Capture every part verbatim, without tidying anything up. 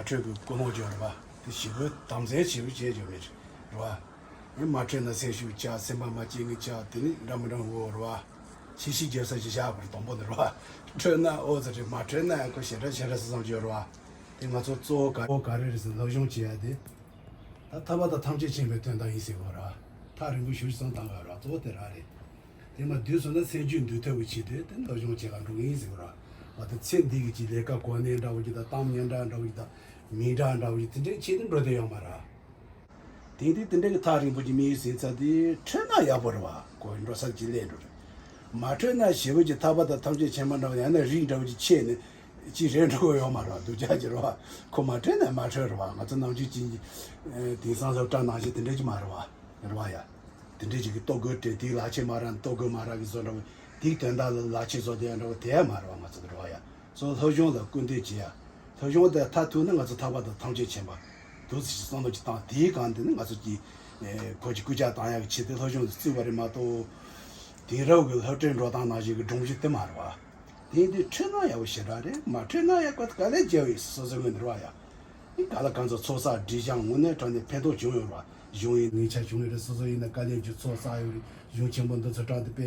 འཕྲོད་ཀྱི་ཀུན་སློང་བརྗོད་རེད་པ། དེ་ཞེ་པོ་དམ་འཛིན་ཞེ་པོ་བྱས་བརྗོད་མེད་རེད་པ། ཨེ་མ་འཕྲོད་ན་སེམས་ཤུགས་ཆག་སེམས་པ་མ་སྐྱིད་ངེས་ཆག་དེ་ནི་འདྲ་མི་འདྲ་འོ་རེད་པ། ཆེ་ཤེས་རྒྱབ་ས་ཞིག་བཞག་པར་དང་པོ་ནི་རེད་པ། འཕྲོད་ན་ཨོ་ཙི་རེད། མ་འཕྲོད་ན་ཡང་ཁོ་ཞེ་དྲག་ཞེ་དྲག་སེམས་བསམ་བརྗོད་རེད་པ། དེ་ང་ཚོ་གཙོ་བོ་ག་ཨོ་ག་རེ་རེད་ཟེར་སློབ་སྦྱོང་བྱེད་ཡ་དེ། ད་ཐར་པ་དང་ཐམས་ཅད་མཁྱེན་པའི་དོན་དག་ཡིན་ཟེར་དགོས་རེད་པ། ཐག་རིང་པོ་ཞེ་པོ་ཅིག་སོང་བཏང་དགོས་རེད་པ། གཙོ་བོ་དེ་རང་རེད། དེ་མ་བསྡུས་སོང་ན་སེམས་རྒྱུད་འདུལ་ཐུབ་པའི་ཆེད་དུ་དེ་སློབ་སྦྱོང་བྱེད་གར་འགྲོ་གི་ཡིན་ཟེར་གི་རེད་པ། དེ་ཚེ་འདི་གི་ཅིག་ལས་ཀ་གོ་གནས་འདྲ་བོ་ཅིག་དང་གཏམ་སྙན་གྲགས་འདྲ་བོ་ཅིག་དང་མིང་གྲགས་འདྲ་བོ་ཅིག་དེ་འདྲའི་ཆེད་དུ་འགྲོ་དོན་ཡོད་མ་རེད། དེང་དུས་དེ་འདྲའི་གི་ཐག་རིང་པོ་ཅིག་དམིགས་ཡུལ་ཟིན་ཚར་དུས་འཕྲོད་ན་ཡག་པོ་རེད་པ། གོ་འགྲོ་ས་ཅིག་སླེབས་འགྲོ་རེད། མ་འཕྲོད་ན་ཞེ་པོ་ཅིག་ཐར་པ་དང་ཐམས་ཅད་མཁྱེན་པ་འདྲ་བོ་ཡང་ན་རིགས་འདྲ་བོ་ཅིག་ཆད་ནས་ཅིག་རེད་འགྲོ་གི་ཡོད་མ་རེད་པ། སྡུག་ཅག་ཅིག་རེད་པ། ཁོ་མ་འཕྲོད་ན་མ་འཕྲོད་རེད་པ། ང་ཚོ་ནམ་རྒྱུན་ཅིག་དེང་སང་སློབ་གྲྭ་ནང་བཞིན་དེ་འདྲ་ཅིག་མ་རེད་པ། རེད་པ་ཡ། དེ་འདྲའི་ཅིག་གི་ལྟོ་གོས་སྤྲད་དེའི་ལག་ཆས་མ་རག་ལྟོ་གོས་མ་རག་གི་བཟོ་འདྲ་བོ། དེའི་དོན་དག་ལ་ལག་ཆས་བཟོ་དེ་ཡང་འདྲ་བོ་དེ་ཡང་མ་རེད་པ། ང་ཚོ་གི་རེད་པ་ཡ། སོ་སློབ་སྦྱོང་ལ་སྐུལ་འདེད་བྱེད་ཡ། སློབ་སྦྱོང་དེ་མཐར་ཐུག་ན་ང་ཚོ་ཐར་པ་དང་ཐམས་ཅད་མཁྱེན་པ་འདུག་ཟེར་ཞིག་བསམ་བློ་ཅིག་བཏང་། དེའི་སྒང་དེ་ནི་ང་ཚོ་གི་ཨེ་བོད་ཀྱི་སྐུལ་ལྕག་བཏང་ཡག་གི་ཆེད་དུ་སློབ་སྦྱོང་དུ་བརྩིས་པ་རེད་མ་གཏོགས། དེང་རབས་ཀྱི་སློབ་གྲྭའི་འགྲོ་སྟངས་ནང་བཞིན་གྱི་སྒྲོམ་གཞི་དེ་མ་རེད་པ། དེ་ཡིན་དུས་འཕྲོད་ན་ཡག་པོ་ཞེ་དྲག་རེད། མ་འཕྲོད་ན་ཡང་ཁོ་དཀའ་ལས་བརྒྱབ་ཡོད་སོ་སོའི་ངོས་ནས་རེད་པ་ཡ། ཨི་ག་ལ་གང་ཚོ་ཚོགས་བསགས་སྒྲིག་སྦྱང་དངོས་གནས་དྲང་གནས་ཕན་ཐོགས་བྱུང་ཡོད་རེད་པ། གཞུང་ཡིན་ཉེ་ཆར་བྱུང་ཡོད་རེད། སོ་སོ་ཡིན་ན་དཀའ་ལས་བརྒྱབ་ཚོགས་བསགས་ཡོད་རེད། གཞུང་ཆེན་པོ་འདི་ཚོ་དྲངས་ཏེ་དཔེ་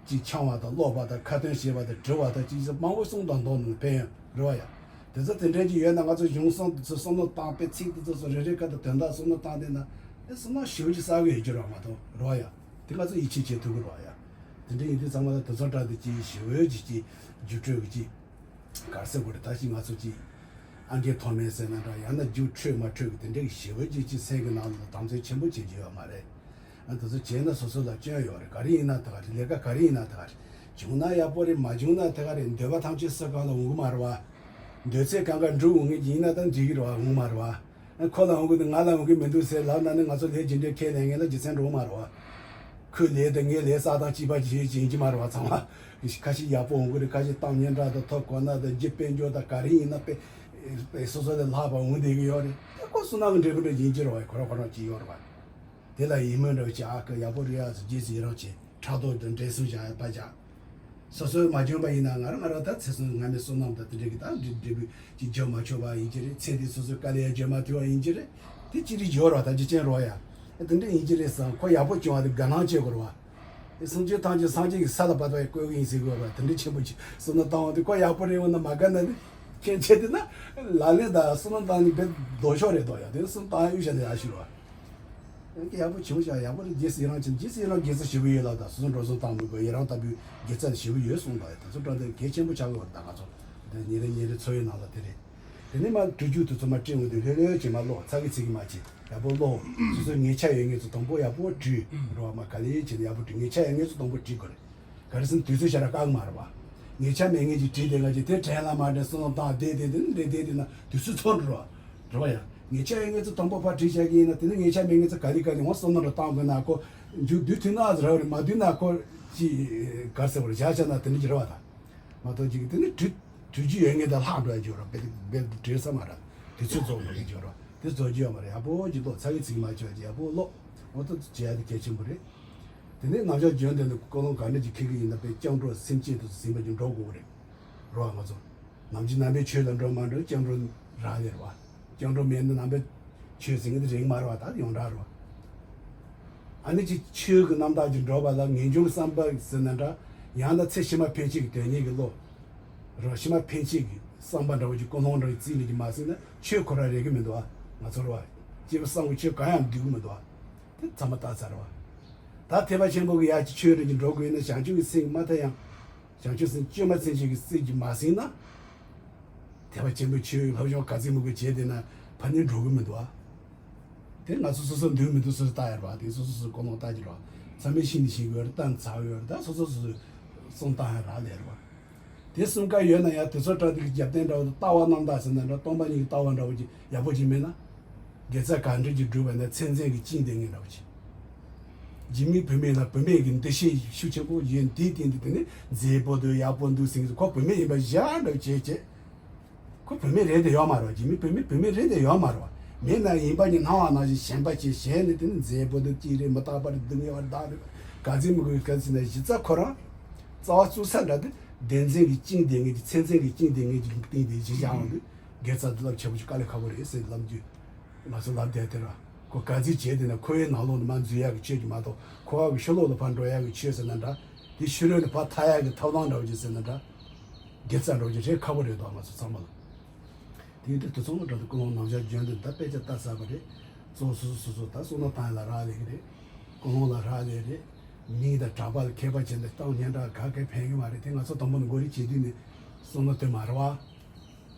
ཅིག་འཆང་བ་དང་ཀློག་པ་དང་ཁ་ཏོན་བྱེད་པ་དང་འབྲི་བ་དང་ཅིག་ཅིག་མང་པོ་གསུངས་དང་མདོ་ནང་ཕན་ཡོད་རེད་པ་ཡ། དེ་ཚོ་དེ་འདྲ་ཅིག་ཡོད་ན་ང་ཚོ་གཞུང་གསུམ་དེ་ཚོ་བསམ་བློ་བཏང་སྟེ་ཚིག་དེ་ཚོ་སོ་རེ་རེ་ཁ་དང་དོན་དག་བསམ་བློ་བཏང་བསྡད་ན་དེ་བསམ་བློ་ཞེ་པོ་ཅིག་གསར་པ་ཡོད་རྒྱུ་རེད་པ་མ་གཏོགས་རེད་པ་ཡ། དེ་ང་ཚོ་ཡིད་ཆེས་བྱེད་ཐུབ་ཀྱི་རེད་པ་ཡ། དེ་འདྲ་ཡིན་དུས་ཚང་མ་ལ་དེ་ཚོ་དྲངས་ཏེ་ཅིག་ཞེ་པོ་ཅིག་ཅིག་རྒྱུགས་སྤྲོད་ཀྱི་ཅིག་ག་རེ་ཟེར་དགོས་རེད། ད་ཅིག་ང་ཚོ་ཅིག་ཨང་ཀི་མཐོ་དམན་ཟེར་ན་འདྲ་ཡང་ན་རྒྱུགས་འཕྲོད་མ་འཕྲོད་ཀྱི་དེ་འདྲའི་ཞེ་པོ་ཅིག་ཅིག་སེམས་ཀྱི་ནང་ལ་དམ་ཚིག་ཆེན་པོ་བྱེད་རྒྱུ་ཡོད་མ་རེད། ཨ་དེ་ཚོ་བྱས་ན་སོ་སོ་ལ་སྐྱོན་ཡོད་རེད། ག་རེ་ཡིན་ན་དེ་ག་རེད། ལས་ཀ་ག་རེ་ཡིན་ན་དེ་ག་རེད། བྱུང་ན་ཡག་པོ་རེད། མ་བྱུང་ན་དེ་ག་རེད། འདོད་པ་ཐམས་ཅད་སུ་གང་ལ་འོང་གི་མ་རེད་པ། འདོད་ཚད་གང་ག་འགྲུབ་འོང་ངེས་ཡིན་ན་ད་འགྲིག་གི་རེད་པ། འོང་མ་རེད་པ། ཁོ་ལ་འོང་གི་འདུག་ང་ལ་འོང་གི་མི་འདུག་ཟེར་ལབ་ན་ནི་ང་ཚོ་ལས་ཇི་འདྲའི་ཁས་ལེན་མཁན་ལ་རྒྱུ་མཚན་འགྲོ་མ་རེད་པ། ཁོའི་ལས་དང་ངའི་ལས་བསགས་སྟངས་གཅིག་པ་ཅིག་ཡིན་གྱི་མ་རེད་པ། ཚང་མ་ཁ་ཤས་ཡག་པོ་འོང་གི་རེད། ཁ་ཤས་གཏམ་སྙན་གྲགས་དང་ཐོབ་གོ་ན་དང་རྒྱུ་དཔལ་འབྱོར་དང་ག་རེ་ཡིན་ན་དཔེ་དཔེ་སོ་སོ་ལས་ལྷག་པ་འོང་བསྡད་ཀྱི་ཡོད་རེད། དེ་ཁོ་བསོད་ནམས་ཀྱི་འབྲས་བུ་འདྲ་ཡིན་གྱི་རེད་པ། ཁོ་རང་ཁོ་རང་གཅིག་ཡོད་རེད་པ། དེ་ལ་ཡིད་སྨོན་འདྲ་བོ་བྱེད། ཨ་ཁོ་ཡག་པོ་རེད་ཨ་ཟེར་རྗེས་སུ་ཡི་རང་བྱེད། ཕྲག་དོག་དང་འགྲན་སེམས་བཞག་ཡ་པ་བྱ། སོ་སོས་མ་བྱུང་པ་ཡིན་ན་ང་རང་ང་རང་ད་ཚེ་སྲོག་སྔ་མའི་བསོད་ནམས་དང་དེ་འདྲ་གི་ད་འབྲས་འབྲས་བུ་ཅིག་རྒྱབ་མ་ཆོག་པ་ཡིན་གྱི་རེད། ཚེ་འདི་སོ་སོའི་དཀའ་ལས་ཡང་བརྗོད་མ་ཐུབ་པ་ཡིན་གྱི་རེད། དེ་ཅི་རིགས་ཡོད་རེད་པ། ད་འཇིག་རྟེན་རོ་ཡ། དེ་འདྲ་ཡིན་གྱི་རེད་བསམ། ཁོ་ཡག་པོ་བྱུང་བ་དེ་དགའ་སྣང་བྱེད་དགོས་རེད་པ། དེ་སུམ་ཅུ་ཐམས་ཅད་སངས་རྒྱས་ཀྱི་ས་ལ་བབས་པའི་བཀོད་ཡིན་ཟེར་དགོས་པ་དེ་འདྲ་ཆེན་པོ་ཅིག་བསོད་ནམས་བཏང་བ་དེ་ཁོ་ཡག་པོ་རེད། འོ་ན་མ་དགའ་ན་ནི་ཁྱེད་ཆེ་དེ་ན་ལག་ལེན་དང་བསོད་ནམས་བཏང་ནི་དཔེ་ལྡོག་ཕྱོགས་རེད་དོ་ཡ། དེ་ནི་བསོད་ནམས་བཏང་ཡ་གཡུལ་བཞག་ན་ཡག་ཤོས་རེད་པ། ཡང་ཡག་པོ་བྱུང་ཤག་ཡག་པོ་རེད། རྗེས་སུ་ཡི་རང་བྱེད། རྗེས་སུ་ཡི་རང་དགེ་རྩ་ཞེ་པོ་ཡོད་ལ་ད་སོ་སོ་འགྲོ་སོང་བཏང་མི་དགོས། ཡི་རང་ལྟ་བུའི་དགེ་རྩ་ཞེ་པོ་ཡོད་གསུངས་པ་ཡ། དེ་ཚོ་དྲང་གནས་གལ་ཆེན་པོ་ཆགས་ཀྱི་ཡོད་རེད། ད་ང་ཚོ་འདི་ཉིན་རེ་ཉིན་རེ་འཚོ་བའི་ནང་ལ་དེ་རེད། དེ་ནས་མར་སྤྲུལ་རྒྱུགས་དེ་ཚོ་མར་སྤྲད་འོང་དུས་ལྷོད་ལྷོད་བྱེད། མར་ཀློག་ཚ་གི་ཚིག་གི་མ་བྱེད། ཡག་པོ་ཀློག་སོ་སོའི་ཉེ་ཆ་ཡོད་མཁན་ཚོ་དང་པོ་ཡག་པོ་བྲིས། རོགས་མ་ག་ལེ་བྱེད་ཡག་པོ་བྲིས། ཉེ་ཆ་ཡོད་མཁན་ཚོ་དང་པོ་བྲིས་དགོས་རེད། ག་རེ་ཟེར་ན་དུས་ཚོད་ཞེ་དྲག་བཀག་མ་རེད་པ། ཉེ་ཆ་མེད་མཁན་གྱིས་བྲིས་དེ་ང་ཅིག་དེ་དྲན་ལ་མ་དྲན་བསམ་བློ་བཏང་བསྡད་བསྡད་དེ་ནི་བསྡད་བསྡད་དེ་ན་དུས་ཚོད་འཚོལ་འགྲོ་བ་རེད་པ་ཡ། ཉེ་ཆ་ཡོད་མཁན་ཚོ་དང་པོ་ཕར་བྲིས་བཞག་གི་ཡིན་ན་དེ་ནི་ཉེ་ཆ་མེད་མཁན་ཚོ་ག་ལེ་ག་ལེ་འོང་བསམ་བློ་འདྲ་བཏང་དགོས་ན་ཁོ་མཇུག་བསྡུ་ཐུབ་ན་རག་རེད། མ་བསྡུ་ན་ཁོ་ཅིག་ག་རེ་ཟེར་བ་རེད། བཞག་བཞག་ན་དེ་འདྲ་ཅིག་རེད་པ། ད་མ་གཏོགས་ཅིག་དེ་ནི་བྲིས་བྲིས་རྒྱུ་ཡོད་མཁན་དང་ལྷག་འགྲོ་ཡ་ཅིག་ཡོད་རེད་པ། དཔེ་དེ་དཔེ་བྲིས་ས་མ་རེད། དུས་ཚོད་རྫོགས་འགྲོ་གི་ཅིག་ཡོད་རེད་པ། དེ་རྫོགས་རྒྱུ་ཡོད་མ་རེད། ཡག་པོ་ཅིག་ཀློག་ཚ་གི་ཚིག་མ་བྱས་ཅིག་ཡག་པོ་ཀློག་འོ་ད་བྱས་ཏེ་གལ་ཆེན་པོ་རེད། དེ་ནས་རྣམ་གཞག་བརྗོད་འདོད་ནི་ཀུན་སློང་ག་འདྲ་ཅིག་འཁྱེར་གྱི་ཡིན་ན་དཔེ་སྐྱབས་འགྲོ་སེམས་བསྐྱེད་དུ་ཟིན་པ་ཅིག་འགྲོ་དགོས་རེད། རོ་ང་ཚོ་ནམ་རྒྱུན་ནང་པའི་ཆོས་ལ་འགྲོ་མ་འགྲོ་སྐྱབས་འགྲོ་རག་ལས་རེད་པ། སྐྱབས་འགྲོ་མེད་ན་ནང་པའི་ཆོས་ཟིན་གྱི་དེ་རེད་མ་རེད་པ། ད་ཡོངས་གྲགས་རེད་པ། ཨ་ནི་ཅིག་ཆོས་ཀྱི་རྣམ་དག་ཅིག་འགྲོ་བ་ལ་ངེས་འབྱུང་བསམ་པ་ཟེར་ན་འདྲ། ཡང་ན་ཚེ་ཕྱི་མ་ཕན་ཆད་ཀྱི་དོན་གཉེར་གྱི་བློ། རོ་ཕྱི་མ་ཕན་ཆད་ཀྱི་བསམ་པ་འདྲ་བོ་ཅིག་ཀུན་སློང་འདྲ་བོ་རྩིས་ནས་ཀྱི་མ་ཟིན་ན་ཆོས་ཁོ་རང་རེག་གི་མི་འདུག་ཨ། ང་ཚོར་བ། སྐྱེས་བུ་བསམ་གྱི་ཆོས་གང་ཡང་འདུས་གི་མི་འདུག་ཨ། དེ་ཚང་མ་བརྟག་ཚར་བ། ད་ཐེག་པ་ཆེན་པོ་གི་ཡ་གི་ཆོས་རེ་གི་འགྲོ་དགོས་ན་བྱང་ཆུབ་ཀྱི་སེམས་མ་ཐེ་ཡང་། བྱང་ཆུབ་སེམས་བཅོས་མ་ཚིམ་བྱེད་ཀྱི་སྲིད་ཀྱི་མ་ཟིན་ན། ཐེག་པ་ཆེན་པོའི་ཆོས་སློབ་སྦྱོང་ག་ཚོད་མི་དགོས་བྱས་བསྡད་ན་ཕ་ནི་འགྲོ་གི་མི་འདུག་ཨ། དེ་ང་ཚོ་སོ་སོ་འདུག་མི་འདུག་སོ་སོ་ལྟ་ཡར་བ་དེ་སོ་སོ་སོ་སོ་ཀུན་སློང་ལྟ་ཀྱི་རོགས། ཚང་མས་ཤེས་ནི་ཤེས་དགོས་རེད། གཏན་ཚ་ཡོད་རེད། ད་སོ་སོ་སོ་སོ་སོང་བཏང་ཡ་རག་ལས་རེད་བ། དེ་གསུམ་ཀ་ཡོད་ན་ཡང་དེ་ཚོ་དྲ་དེ་གི་རྒྱབ་རྟེན་འདྲ་བོ་དང་ལྟ་བ་རྣམ་དག་ཟེར་ན་འདྲ་སྟོང་པ་ཉིད་ཀྱི་ལྟ་བ་འདྲ་བོ་ཅིག་ཡག་པོ་ཅིག་མེད་ན། དགེ་རྩ་ག་འདྲ་ཅིག་བསྒྲུབས་པ་ན་ཚན་ཚན་གྱི་བཅིངས་བསྡད་ངེས་འདྲ་བོ་ཅིག་འཇིགས་མེད་བུད་མེད་ལ་བུད་མེད་ཀྱི་འདུ་ཤེས་ཤུགས་ཆེན་པོ་ཡོད་འདིའི་སྟེང་དུ་དེ་ནི་མཛེས་པོ་འདུག་ཡག་པོ་འདུག་ཟེར་གི་ཁོ་བུད་མེད་ཡིན་པ་བཞག་འདྲ་བོ་བྱས་བྱས། ཁོ་བུད་མེད་རེད་དེ་ཡོད་མ་རེད། འཇིགས་མེད་བུད་མེད་བུད་མེད་རེད་དེ་ཡོད་མ་རེད། མེད་ན་ཡིན་པ་ཉིད་སྣང་བ་ནང་བཞིན་ཞེན་པ་བྱས་ཞེན་ནས་དེ་ནི་མཛེས་པོ་འདུག་ཅི་རེད་མི་རྟག་པ་རེད་སྡུག་བསྔལ་བ་བདག་རེད་ག་ཚོད་མི་དགོས་ག་ཚོད་ན་གཞི་རྩ་ཁོ་རང་རྩ་བ་བཙུགས་ས་འདྲ་དེ་བདེན་འཛིན་གྱི་བཅིངས་བསྡད་ངེས་ཀྱི་ཚན་ཚན་གྱི་བཅིངས་བསྡད་ངེས་ཀྱི་སྟེང་དེ་གཞི་བཞག་འོང་དུས། དགེ་རྩ་འདི་ལབ་ཆེ་པོ་ཅིག་དཀའ་ལས་ཁག་པོ་རེད་ཟེར་ལབ་རྒྱུ། ང་ཚོ་ལབ་བསྡད་དེ་ར། ཁོ་ག་ཚོད་བྱས་དེ་ན་ཁོའི་ནང་ལོགས་ནས་མར་འཛུལ་ཡག་གི་ཆོས་ཀྱི་མ་གཏོགས་ཁོ་བ་གི་ཕྱི་ལོགས་ལ་ཕར་འགྲོ་ཡག་གི་ཆོས་ཟེར་ན་འདྲ། དེ་ཕྱི་རོལ་ནས་ཕར་ཐར་ཡག་གི་ཐབས་ལམ་འདྲ་བོ་ཅིག་ཟེར་ན་འདྲ། དགེ་རྩ་འདྲ་བོ་ཅིག་རེད་ཁག་པོ་རེད་དོ་ང་ཚོ་ཚང་མ་ལ། དེ་ཡིན་དུས་དེ་ཚོ་ལ་འགྲོ་དུས་ཀུན་སློང་ནམ་ཞག་རྒྱུན་དུ་ད་དཔེ་ཆ་ལྟ་ཚར་བ་རེད། གཙོ་བོ་སོ་སོ་སོ་སོ་ད་བསམ་བློ་བཏང་ཡ་ལ་རག་ལས་ཀྱི་རེད། ཀུན་སློང་ལ་རག་ལས་རེད། མིང་དང་གྲགས་པ་ལ་མཁས་པ་བྱས་ནས་བཏང་སྙན་གྲགས་ག་གེ་ཕན་གི་མ་རེད། དེ་ང་ཚོ་དང་པོ་ནས་མགོ་རིལ་བྱེད་དུས་ནས་བསམ་བློ་དེ་མ་རེད་བ།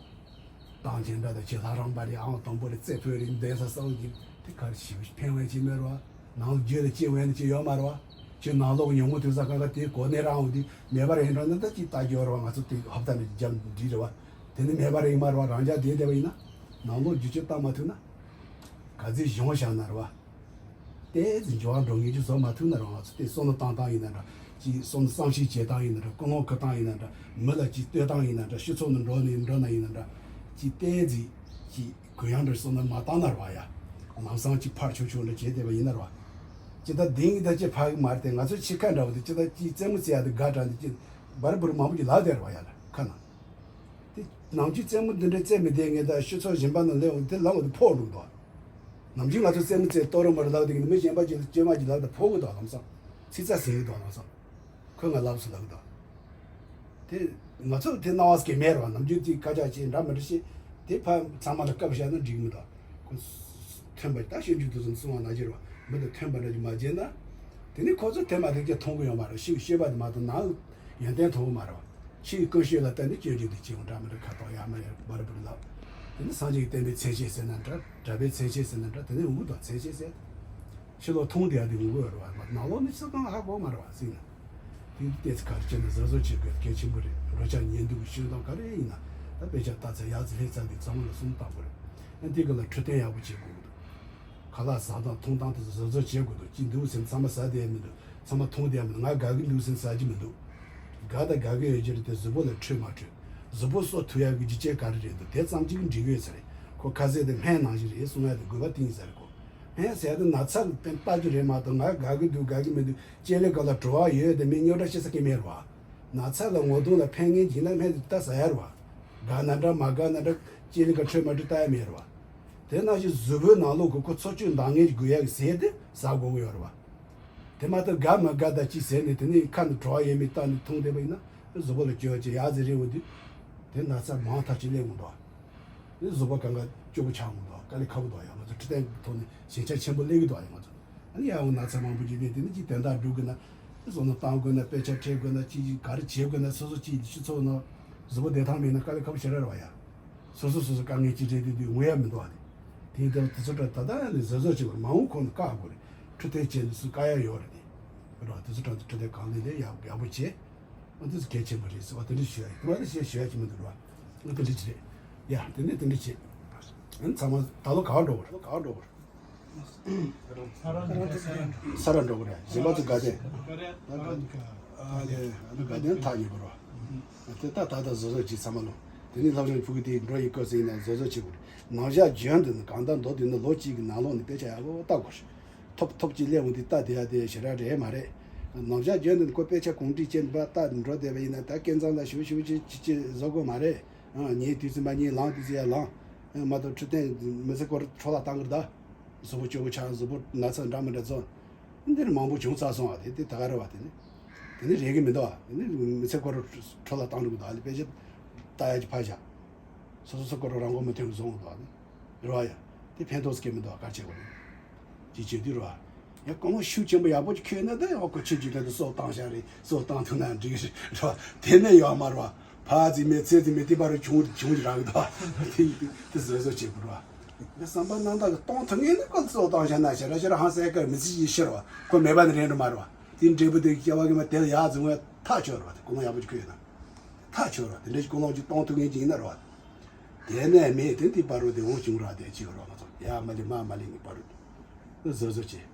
བཏང་སྙན་གྲགས་དང་ཁྱེད་ལྷ་རམས་པ་རེད། ཨང་དང་པོ་རེད། རྩེ་ཕུད་རེད། གདན་ས་གསར་བ་གི་དེ་ག་རེ་ཞིག་ཕན་བའི་ཆེད་མེད་རེད་བ། ནང་ལོགས་རྒྱུད་ལ་སྐྱེ་བའི་ནི་ཅི་ཡོད་མ་རེད་བ། ཁྱོད་ནང་ལོགས་ཉོན་མོངས་དུས་ས་གང་ག་དེ་གོ་གནས་རང་འོང་དུས་མེད་པ་རེད་འགྲོ་ན་ད་ཅི་ལྟ་རྒྱུ་རེད་བ། ང་ཚོ་དེ་ཧབ་ད་ནས་རྒྱབ་འདྲི་རེད་བ། དེ་ནི་མེད་པ་རེད་མ་རེད་བ། རང་རྒྱ་དེ་བསྡད་པ་ཡིན་ན། ནང་ལོགས་རྒྱུ་ཆ་བཏང་མ་ཐུབ་ན། ག་ཚོད་གཞུང་བཞག་ན་རེད་བ། ཏོག་ཙམ་འགྱུར་བ་འགྲོ་ངེས་ཀྱི་བཟོ་མ་ཐུབ་ན་རང་ང་ཚོ་དེ་བསམ་བློ་བཏང་སྟངས་ཡིན་ན་འདྲ། ཅིག་བསམ་བསམ་ཤེས་བྱེད་སྟངས་ཡིན་ན་འདྲ། ཀུན་སློང་འཁུར་སྟངས་ཡིན་ན་འདྲ། མི་ལ་ཅིག་ལྟོས་སྟངས་ཡིན་ན་འདྲ། སྤྱི་ཚོགས་ནང་འགྲོ་ནས་འགྲོ་ན་ཡིན་ན་འདྲ། ཅིག་ཏོག་ཙམ་ཅིག་གུ་ཡངས་འདྲ་བསམ་བློ་མ་བཏང་ན་རེད་བ་ཡ། ལམ་སང་ཅིག་ཕར་ཆུང་ཆུང་འདྲ་བྱས་བསྡད་པ་ཡིན་ན་རེད་བ། ཅི་ད་དེང་གི་ད་ཅི་ཕ་གི་མ་རེད་དེ། ང་ཚོ་ཕྱི་ཁ་འདྲ་བོ་དེ་ཅི་ད་ཅིག་རྩེད་མོ་རྩེ་ཡ་དེ་དགའ་དྲགས་འདི་ཅི་འབར་འབུར་མང་པོ་ཅིག་ལབ་བསྡད་རེད་བ་ཡ་ལ་ཁ་ན། དེ་ནམ་རྒྱུན་རྩེད་མོ་འདི་འདྲ་རྩེ་མི་བསྡད་ངེས་ད་སྤྱི་ཚོགས་གཞན་པ་ནང་སླེབས་འོང་དེ་ལམ་འོག་ཏུ་ཕོག་འགྲོ་གི་འདུག་ནམ་རྒྱུན་ང་ཚོ་རྩེད་མོ་རྩེ་ལྟོ་རོ་མོ་རོ་ལབ་དེ་གི་མི་གཞན་པ་ཅིག་ལ་སྐྱེས་མ་ཅིག་ལབ་ད་ཕོག་གི་འདུག་ལམ་སང་། ཚིག་རྩ་ཟིན་གི་འདུག་ལམ་སང་། ཁོས་ང་ལབ་སུ་ལབ་གི་འདུག་དེ་ང་ཚོ་དེ་སྣང་བ་སྐྱེ་མེད་རེད་བ། ནམ་རྒྱུན་དེ་སྐད་ཆ་ཅིག་འདྲ་མི་འདྲ་བཤད་དེ་ཕ་ཚང་མ་ལ་སྐབས་བཤད་ན་འགྲིག་གི་མི་འདུག་ཁོ་ཐོན་པ་ད་ཞིབ་འཇུག་དུ་སོང་གསུང་བ་ན་ཅི་རེད་བ། མི་དང་ཐོན་པ་འདྲ་ཅིག་མ་བྱས་ན། དེ་ནི་ཁོ་ཚོ་དེ་མ་ཐེག་ཅིག་མཐོང་གི་ཡོད་མ་རེད། ཤི་ཤེས་པ་དེ་མ་གཏོགས་ནང་ཡོན་ཏན་མཐོང་གི་མ་རེད་བ། ཕྱིའི་ཀུན་སྤྱོད་ལ་བརྟེན་ནས་སྤྱོད་འཇུག་དེ་སྐྱེ་བོ་འདྲ་མི་འདྲ་ཁ་དོག་ཡ་མ་ཡ་བར་བུར་ལབ། དེ་ནི་སངས་རྒྱས་ཀྱི་བསྟན་པའི་མཚན་བཅས་ཟེར་ན་འདྲ། གྲྭ་པའི་མཚན་བཅས་ཟེར་ན་འདྲ། དེ་ནི་འུ་དང་མཚན་བཅས་ཟེར། ཕྱི་ལོགས་མཐོང་བསྡད་ཡ་དེ་འུ་རེད་བ། ནང་ལོགས་ནི་ཕྱི་གང་ཧ་གོ་མ་རེད་བ་ཟེར་ན། དེ་ནི་ཏོག་ཙམ་ག་རེ་བྱས་ན་གཟབ་གཟབ་བྱེད་དགོས་གལ་ཆེན་པོ་རེད། རོགས་ཅག་ཉན་འདུག་གི་ཤོད་སྟངས་ག་རེ་ཡིན་ན། ད་དཔེ་ཆ་ལྟ་ཚར་ཡག་ཙི་ལྷེ་ཙ་དེ་ཚང་མ་ལ་གསུམ་བཏང་དགོས་རེད། ཨ་འདི་ག་ལ་འཕྲོད་བསྟེན་ཡག་པོ་བྱེད་དགོས་ཀྱི་འདུག་ཁ་ལག་ཟ་སྟངས་འཐུང་སྟངས་དེ་ཚོ་གཟབ་གཟབ་བྱེད་དགོས་འདུག་ཅི་འདུག་ཟེར་ན་ཚང་མ་ཟ་བསྡད་མི་འདུག་ཚང་མ་འཐུང་བསྡད་མི་འདུག་ང་དགའ་གི་འདུག་ཟེར་ཟ་གི་མི་འདུག་དགའ་དང་དགའ་གི་ཡོད་ཀྱི་རེད་དེ་གཟུགས་པོ་ལ་འཕྲོད་མ་འཕྲོད། གཟུགས་པོ་གསོ་ཐུབ་ཡག་གི་རྒྱུ་རྐྱེན་ག་རེ་རེད་འདུག་དེ་ཙམ་གཅིག་གིས་འགྲིག་གི་ཡོད་ས་རེད། ཁོ་ཁ་ཟས་དེ་སྨན་ནང་བཞིན་རེད་གསུང་ཡག་དེ་དགོས་པ་གཏིང་ཟབ་རེད་ཁོ། སྨན་ཟེར་ཡག་དེ་ན་ཚ་ལ་ཕན་བཏགས་རྒྱུ་རེད་མ་གཏོགས་ང་དགའ་གི་འདུག་དགའ་གི་མི་འདུག་ལྕེ་ལེ་ག་ལ་བྲོ་བ་ཡོད་དེ་མི་རྙོག་དྲ་བྱེད་ས་གི་མེད་རེད་བ། ན་ཚ་ལ་ངོ་གདོང་ལ་ཕན་ངེས་ཀྱི་ན་སྨན་དེ་ད་ཟ་ཡ་རེད་བ། དགའ་ན་འདྲ་མ་དགའ་ན་འདྲ་ལྕེ་ལེ་ག་འཕྲོད་མ་འཕྲོད་ལྟ་ཡ་མེད་རེད་བ། དེ་ནང་བཞིན་གཟུགས་པོའི་ནང་ལོགས་ཀྱི་ཁོ་འཚོ་བཅུད་འདང་ངེས་ཀྱི་དགོས་ཡག་གི་ཟས་དེ་ཟ་དགོས་ཀྱི་ཡོད་རེད་བ། དེ་མ་གཏོགས་དགའ་མི་དགའ་ད་ཅི་ཟེར་ནས་དེ་ནས་ཁ་ནས་བྲོ་བ་ཡོད་མེད་བལྟས་ནས་འཐུང་བསྡད་པ་ཡིན་ན་གཟུགས་པོ་ལ་སྐྱོན་ཅི་ཡག་ཟེར་རེད་འོ་དུས། དེ་ན་ཚ་མང་ཐག་ཆོད་སླེབས་འོང་དོ། དེ་གཟུགས་པོ་གང་ག་སྐྱོ་པོ་ཆགས་འོང་དོ། དཀའ་ལས་ཁག་པོ་དོ་ཡ། ང་ཚོ་འཕྲོད་བསྟེན་གྱི་ཐོག་ནས་ཞན་ཆ་ཆེན་པོ་སླེབས་ཀྱི་དོ་ཡ་ང་ཚོ། ཨ་ནི་ཡང་འོ་ན་ཚ་མང་པོ་ཅིག་སླེབས་དེ་ནི་ཅིག་དོན་དག་སྒྲུབ་དགོས་ན། བསམ་བློ་བཏང་དགོས་ན་དཔེ་ཆ་ཁྲིད་དགོས་ན་ཅིག་ག་རེ་བྱེད་དགོས་ན་སོ་སོ་ཅིག་སྤྱི་ཚོགས་ནང་གཟུགས་པོ་བདེ་ཐང་མེད་ན་དཀའ་ལས་ཁག་པོ་ཞེ་དྲག་རེད་བ་ཡ། སོ་སོ་སོ་སོ་དཀའ་ངལ་ཅིག་འཕྲད་དུས་དུས་ངུ་ཡ་མི་འདུག་བ་དེ། དེ་ཡིན་དུས་དེ་ཚོ་འདྲ་ད་ལྟ་ཡང་ནས་གཟབ་གཟབ་བྱེད་དགོས་རེད། མ་འོངས་ཁོ་ན་བཀག་དགོས་རེད། འཕྲོད་བསྟེན་བྱས་ནས་སུ་བཀག་ཡ་ཡོད་རེད་དེ། རེད་བ། དེ་ཚོ་འདྲ་འཕྲོད་བསྟེན་གང་ལེགས་ལས་ཡག་ཡག་པོ་བྱས། ཨ་འདི་ཚོ་གལ་ཆེན་པོ་རེད་ཟེར་བ་དེ་འདྲ་ཞུ་ཡ་ཡིན། དེ་བ་དེ་བཤད་ཞུ་ཡ་ཅི་མི་འདུག་རེད་བ། ཨ་དེ་འདྲ་ཅི་རེད། ཡ་དེ་ནས་དེ་འདྲ་བྱས། ཨ་ཚང་མ་ད་ལོ་ག་པར་འགྲོ་བ་རེད། ལོ་ག་པར་འགྲོ་བ་རེད། ས་ར་འགྲོ་གི་རེད། གཞན་པ་ཚོ་དགའ་ལྡན། ཨ་ལེ་ཨ་ནི་དགའ་ལྡན་ཐག་ཉེ་པོ་རེད་བ། དེ་ད་ད་ད་བཟོ་བཟོ་ཅིག་ཚང་མ་ལོ། དེ་ནས་ལྷ་རིང་ཕུ་གུ་དེ་འགྲོ་ཡི་སྐབས་སུ་ཡིན་ན་བཟོ་བཟོ་བྱེད་དགོས་རེད། ནང་བཞག་འཇོན་དུ་ནི་གང་ལྟར་མདོ་དེ་ནི་ལོ་གཅིག་གི་ནང་ལོགས་ནས་དཔེ་ཆ་ཡག་པོ་ལྟ་དགོས་རེད། ཐོབ་ཐོབ་ཅིག་སླེབས་འོང་དུས་ལྟ་བསྡད་ཡ་དེ་ཞེ་དྲག་རེད་མ་རེད། ནང་བཞག་འཇོན་དུ་ནི་ཁོ་དཔེ་ཆ་གུང་སྒྲིག་བྱས་ནས་ཕར་ལྟ་འགྲོ་བསྡད་པ་ཡིན་ན་ད་སྐལ་བཟང་ལ་ཞུ་ཞུ་ཅིག་ཅིག་ཅིག་བཟོ་དགོས་མ་རེད། ཨང་ཉལ་དུས་ཙམ་པ་ཉལ། ལངས་དུས་ཙམ་ཡ་ལངས། ཨང་མ་གཏོགས་འཕྲོད་བསྟེན་མི་ཚེ་སྐོར་འཕྲོ་བརླག་བཏང་གི་རེད་ད། གཟུགས་པོ་སྐྱོ་པོ་ཆགས། གཟུགས་པོ་ན་ཚ་འདྲ་མི་འདྲ་བཟོ། འདིར་མང་པོ་བྱུང་ཚར་སོང་བ་དེ་དེ་ད་ག་རེ་བ་དེ་ནི། དེ་ནི་རེད་གི་མི་འདུག་བ། དེ་ནི་མི་ཚེ་སྐོར་འཕྲོ་བརླག་བཏང་འགྲོ་གི་འདུག་ཨ་ལེ་དཔེ་ཆ་ལྟ་ཡ་ཅིག་ཕར་བཞག་སོ་སོ་སོ་སྐོར་རང་མགོ་མི་ཐོན་གི་བཟོ་འོང་འདུག་ཨ་ནི། རེད་བ་ཡ། དེ་ཕན་ཐོགས་སྐྱེ་མི་འདུག་བ། ག་བྱེད་དགོས་རེད། ཅིག་བྱེད་དུས་རེད་བ། ཡ་ཀུན་སློང་ཤུགས་ཆེན་པོ་ཡག་པོ་ཅིག་ཁྱོད་ན་ད་ཡང་ཁོ་ཆོས་ཅིག་ད་དུ་སྲོག་བཏང་བཞག་རེད། སྲོག་བཏང་ཐུབ་ན་འགྲིག་གི་རེད་བ། དེ་ནས་ཡོད་མ་རེད་བ། ཕ་ཙི་མེད་ཚེ་ཙི་མེད་དེ་པར་བྱུང་བྱུང་རག་གི་འདུག་བ། དེ་དེ་བཟོ་བཟོ་བྱེད་དགོས་རེད་བ། ངས་བསམ་པ་རྣམ་དག་གི་གཏོང་ཐུབ་ངེས་ནི་ཁོ་ཚོ་བཏང་བཞག་ན་ཞེ་དྲག་ཞེ་དྲག་ཧང་སང་ཀར་མི་ཚེ་ཡི་ཕྱིར་བ་ཁོ་མེད་པ་ནི་རེད་འགྲོ་མ་རེད་བ། དེ་འབྲས་བུ་དེ་སྐྱེ་བ་ཀྱི་མ་དེ་ལ་ཡག་ཙི་ངོས་ཐག་ཆོད་རེད་བ། དེ་ཀུན་སློང་ཡག་པོ་ཅིག་ཁོས་ཡོད་ན་ཐག་ཆོད་རེད་བ། དེ་འདྲ་ཞིག་ཀུན་སློང་ཅིག་གཏོང་ཐུབ་ངེས་ཅིག་ཡིན་ན་རེད་བ། དེ་ནས་མེད་དེ་དེ་པར་རོ་དེ་འོང་བྱུང་ར་དེ་ཅིག་ཡོད་རེད་བ། ང་ཚོ་ཡ་མ་ལི་མ་མ་ལི་ངི་པར་རོ་དེ་བཟོ་བཟོ་བྱེད།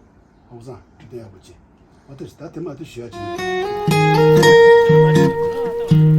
ཧོ་བཟང་ཁྲི་སྟོན་ཡག་པོ་བྱེད། ཨ་ཏི་ད་དེ་མ་ཏི་ཞུ་ཡ་ཅིག་མི་འདུག